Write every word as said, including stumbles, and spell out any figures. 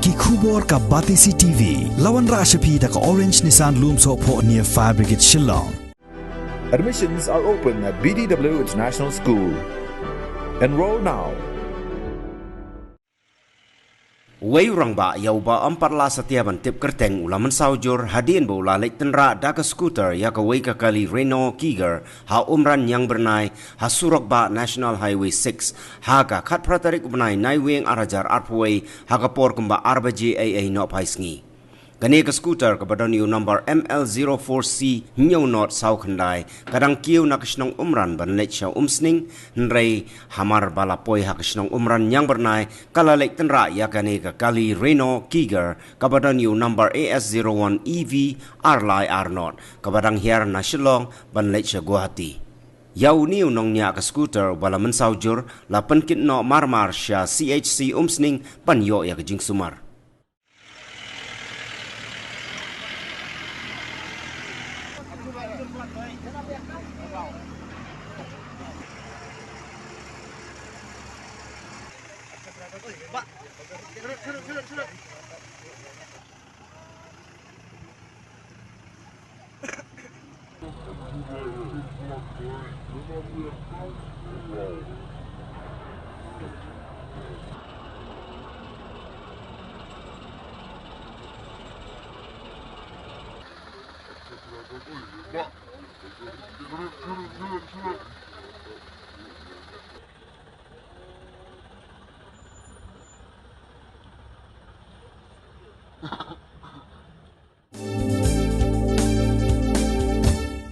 Ki khubor ka Batesi T V. La wanrah sha phi da ka Orange Nissan Lumsohphoh near Fire Brigade Shillong. Admissions are open at B D W International School. Enroll now. Uwei u rangbah ïa uba ym pat la satia ban tip kyrteng u la mynsaw jur hadien ba u la leit tynrah da ka scooter ïa kawei ka kali Renault Kiger ha Umran Ñiangbyrnai ha surok bah National Highway six ha ka khatphra tarik u bnai Naiwieng ar hajar arphew wei ha ka por kumba ar baje eiei nohphai sngi. Kane ka scooter kaba don ïa u number M L zero four C hynñiew not saw khyndai ka dang kiew na ka shnong Umran ban leit sha Umsning, hynrei hamar ba la poi ha ka shnong Umran Ñiangbyrnai ka la leit tynrah ïa kane ka kali Renault Kiger kaba don ïa u number A S zero one E V ar lai ar not kaba dang hiar na Shillong ban leit sha Guwahati. Ïa une u nongñiah ka scooter uba la mynsaw jur la pynkit noh marmar sha C H C Umsning ban ïoh ïa ka jingsumar.